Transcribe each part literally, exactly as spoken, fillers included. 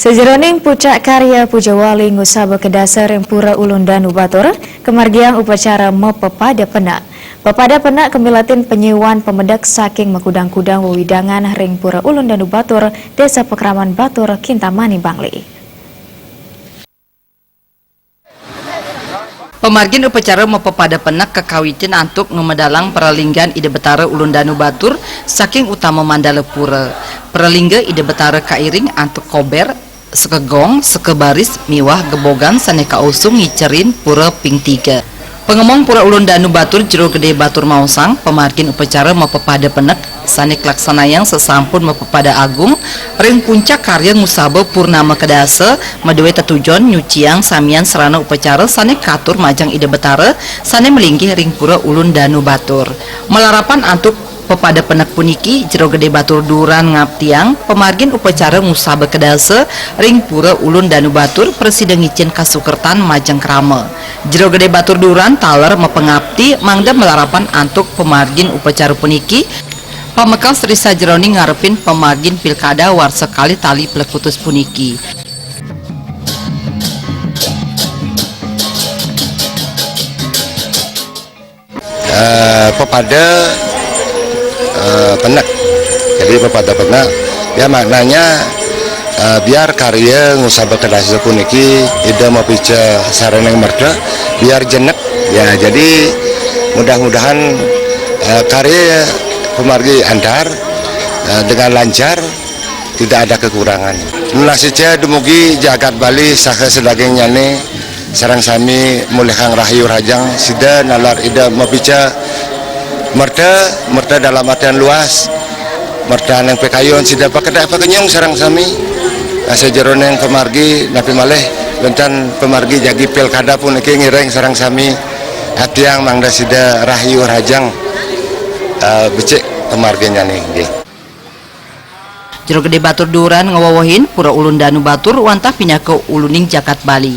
Sajeroning pucak karya pujawali ngusaba kedasa ring Pura Ulun Danu Batur, kamargiang upacara mapapada penek. Papada penek kamilatin panyuan pamedek saking makudang-kudang wewidangan ring Pura Ulun Danu Batur, Desa Pakraman Batur, Kintamani, Bangli. Pamargin upacara mapapada penek kakawitin antuk ngamedalang pralinggan Ida Betara Ulun Danu Batur saking utama mandala pura. Pralingga Ida Betara kairing antuk kober, sekegong, sekebaris, miwah gebogan sane kausung ngicerin pura ping tiga. Pangemong Pura Ulun Danu Batur Jero Gede Batur maosang, pamargin upacara mapapada penek sane kalaksanayang sasampun mapapada agung ring puncak karya ngusaba purnama kedasa, madue tetujon nyuciang samian sarana upacara sane katur majeng Ida Betara sane malinggih ring Pura Ulun Danu Batur. Malarapan antuk papada penek puniki, Jero Gede Batur Duran ngaptiang pamargin upacara ngusaba kedasa ring Pura Ulun Danu Batur prasida ngicen kasukertan majeng krama. Jero Gede Batur Duran taler mapangapti mangda malarapan antuk pamargin upacara puniki, pamekas ri sajeroning ngarepin pamargin pilkada warsa kalih tali plekutus puniki. Eh, pepada, eh, penek. Jadi pepada penek, ya, maknanya, eh, biar karya ngusaba kedasa puniki Ida mapica saraning merta, biar jenek. Ya, jadi mudah-mudahan, eh, karya pamargi antar, eh, dengan lancar, tidak ada kekurangan. Nunas ica dumugi jagat Bali saha sadagingnyane, sareng sami mulihang rahayu rahajeng, sida nalar Ida mapica merta, merta dalam artian luas, merta aning pikayun, sida pakedek pakenyung sareng sami. Sajeroning pamargi, napi malih wenten pamargi jagi pilkada puniki ngiring sareng sami. Atiang mangda sida rahayu rahajeng, eh, becik pamarginyane nggih. Jero Gede Batur Duran ngawewehin Pura Ulun Danu Batur wantah pinaka uluning jagat Bali.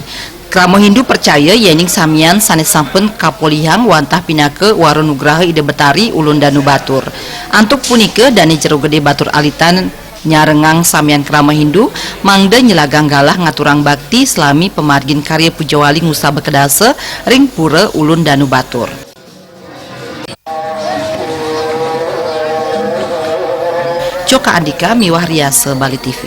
Krama Hindu percaya yening samian sane sampun kapolihang wantah pinaka wara nugraha Ida Betari Ulun Danu Batur. Antuk punika, dane Jero Gede Batur Alitan nyarengang samian krama Hindu mangda nyelagang galah ngaturang bakti salami pamargin karya pujawali ngusaba kedasa ring Pura Ulun Danu Batur. Coka Andika miwah Riasa Bali T V.